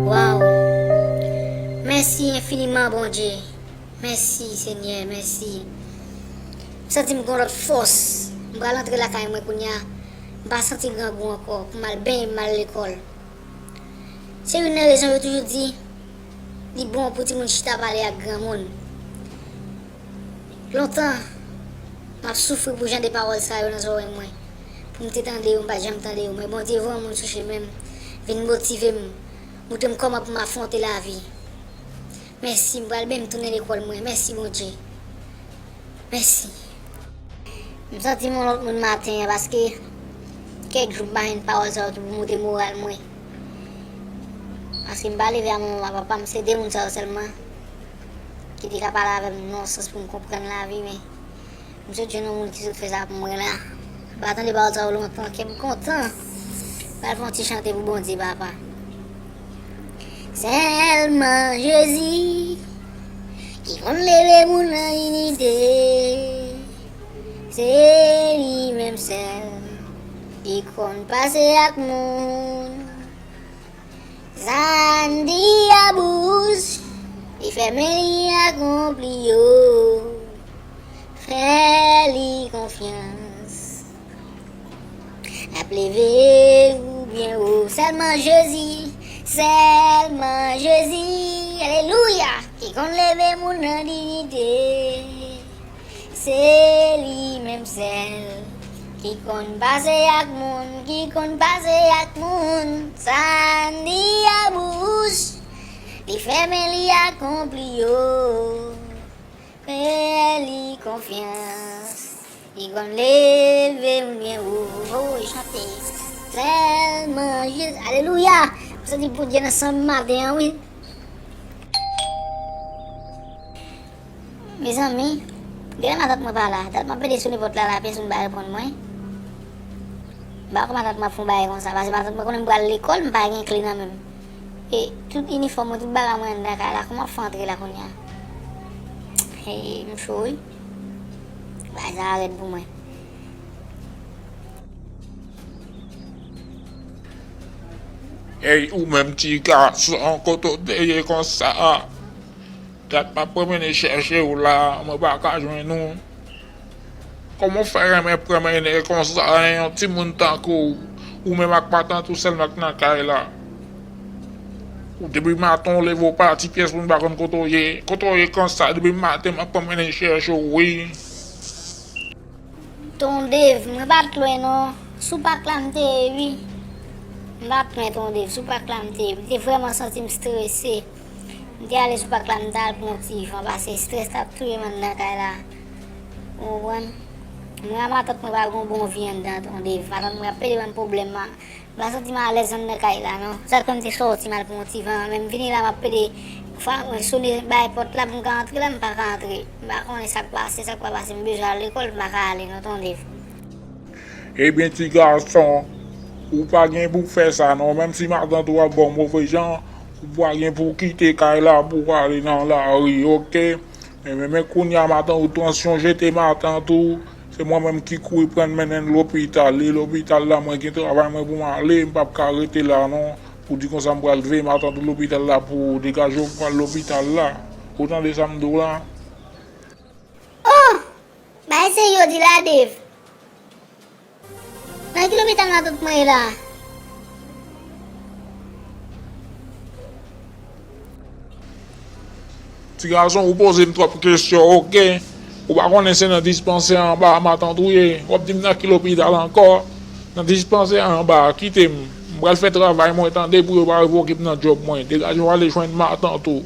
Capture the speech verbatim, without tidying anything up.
Waw! Mèsi enfiniman, Bondye. Mèsi, Senyè, mèsi. M santi m gen yon lòt fòs. M pral antre lakay mwen kounye a. M pa santi grangou ankò pou m al benyen, m al lekòl. Se youn nan rezon yo toujou di li bon pou timoun chita pale ak granmoun. Lontan, m ap soufri pou jan de pawòl sa yo nan zòrèy mwen. Pou m te tande yo, m pa t janm tande yo. Men Bondye voye yon moun sou chemen m, vin motive m, montre m kòman pou m afwonte lavi. Mèsi, m pral benyen, m tounen lekòl mwen. Mèsi, Bondye. Mèsi. M santi m yon lòt moun maten an, paske kèk jou m pa jwenn pawòl sa yo tou pou monte moral mwen. Paske m pa leve a manman m a papa m, se de moun sa yo sèlman ki te ka pale avè m nan yon sans pou m konprann lavi, men m sot jwenn yon moun ki sot fè sa pou mwen la. M pa tande pawòl sa yo lontan, kè m kontan. M pral fè yon ti chante pou Bondye, papa. Sèlman Jezi ki konn leve moun nan diyite. Se li menm sèl ki konn pase ak moun. Sa n di a bouch, li fè men li akonpli yo. Fè li konfyans. L ap leve ou byen wo. Sèlman Jezi, sèlman Jezi, alelouya, ki konn leve moun nan diyite. Se li menm sèl ki konn pase ak moun, ki konn pase ak moun. Sa n di a bouch, li fè men li akonpli yo. Fè li konfyans. Li konn leve moun byen wo. Oh, chante. Sèlman Jezi. Alelouya. M santi Bondye nan san m maten an, wi. Mezanmi, genlè matant mwen pa la. Dat m ap pede sone pòt la, la, pèsonn pa reponn mwen. M pa kwè matant mwen ap fè yon bagay konsa, paske matant mwen konnen m pral lekòl, m pa gen kle nan men m. E tout inifòm mwen, tout bagay mwen anndan kay la, kòman m ap fè antre la kounye a? Hey, m cho wi. Bagay sa a rèd pou mwen. Ey, ou menm ti gason, kote w te ye konsa? Dat m ap pwomennen chèche w la, mwen pa ka jwenn ou. Kòman w fè renmen pwomennen konsa, yon timoun tankou w, ou menm ak matant ou sèlman k nan kay la? Ou depi maten w leve w pati pyès moun pa konn kote w ye. Kote w ye konsa? Depi maten m ap pwomennen chèche w wi. Ton Dave, mwen pa t lwen non. Sou pak la m te ye wi. M pa t lwen Ton Dave, sou pak la m te ye. M te vrèman santi m strese. M te ale sou pak la, m t al pran yon ti van, paske strès t ap touye m anndan kay la. Ou konprann? Mwen ak matant mwen pa gen yon bon vi anndan, Ton Dave. Matant mwen ap pede ban m pwoblèm. M pa santi m alèz anndan kay la non. Sa k fè m te sòti m al pran yon ti van, men m vini la m ap pede. Fwa mwen sone bay pòt la pou m ka antre la, m pa ka antre. M pa konnen sa k pase, sa k pa pase, m bezwen al lekòl, m pa ka ale non, Ton Dave. Ebyen ti gason, ou pa gen pou fè sa non, menm si matant ou ap ba w move jan, ou pa gen pou kite kay la pou w ale nan lari, oke? Men, men, men kounye a matant ou, tansyon jete matant ou, se mwen menm ki kouri pran l mennen l lopital. E lopital la, mwen gen travay mwen pou m ale, m p ap ka rete la non. Pou di konsa m pral veye matant ou lopital la pou degaje w pou al lopital la. Ou tande sa m di w la? Oh! Bay se yo di la, Dave. Nan ki lopital matant mwen ye la? Ti gason, ou poze m twòp kesyon, oke? Ou pa konnen se nan dispansè anba a matant ou ye? W ap di m nan ki lopital ankò? Nan dispansè anba a, kite m. M pral fè travay mwen tande pou yo pa revoke m nan djòb mwen. Degaje w ale jwenn matant ou.